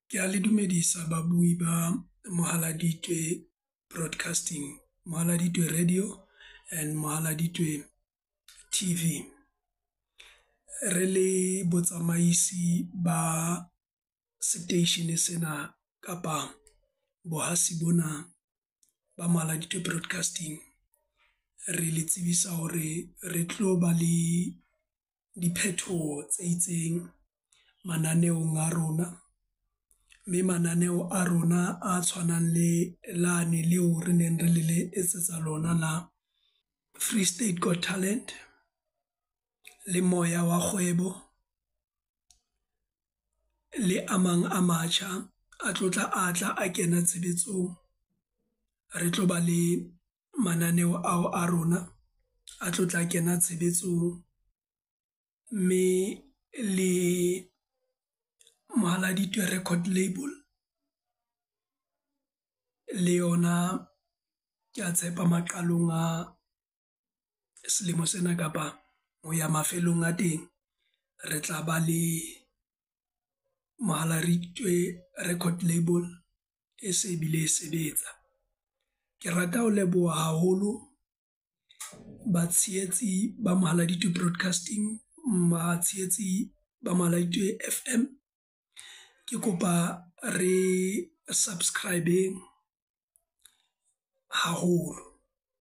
Ke a le dumedisa babui ba Mohaladitwe Broadcasting, Mohaladitwe Radio and Mohaladitwe TV. Re le botsamaisi ba seteishene sena kapa bohasi bona ba Mohaladitwe Broadcasting. Re le tsebisa hore re tlo ba le diphethoho tse itseng mananeong a rona. Mme mananeo a rona a tshwanang le lane leo re neng re le etsetsa lona la Free State Got Talent, le Moya wa Kgwebo le a mang a matjha a tlo tla a tla a kena tshebetsong. Re tlo ba le mananeo ao a rona a tlo tla kena tshebetsong. Mme le Mohaladitwe Record Label le yona ke a tshepa maqalong a selemo sena kapa ho ya mafelong a teng, re tla ba le Mohaladitwe Record Label e se bile e sebetsa. Ke rata ho leboha haholo batshehetsi ba Mohaladitwe Broadcasting, batshehetsi ba Mohaladitwe FM. Ke kopa re subscribe-eng haholo.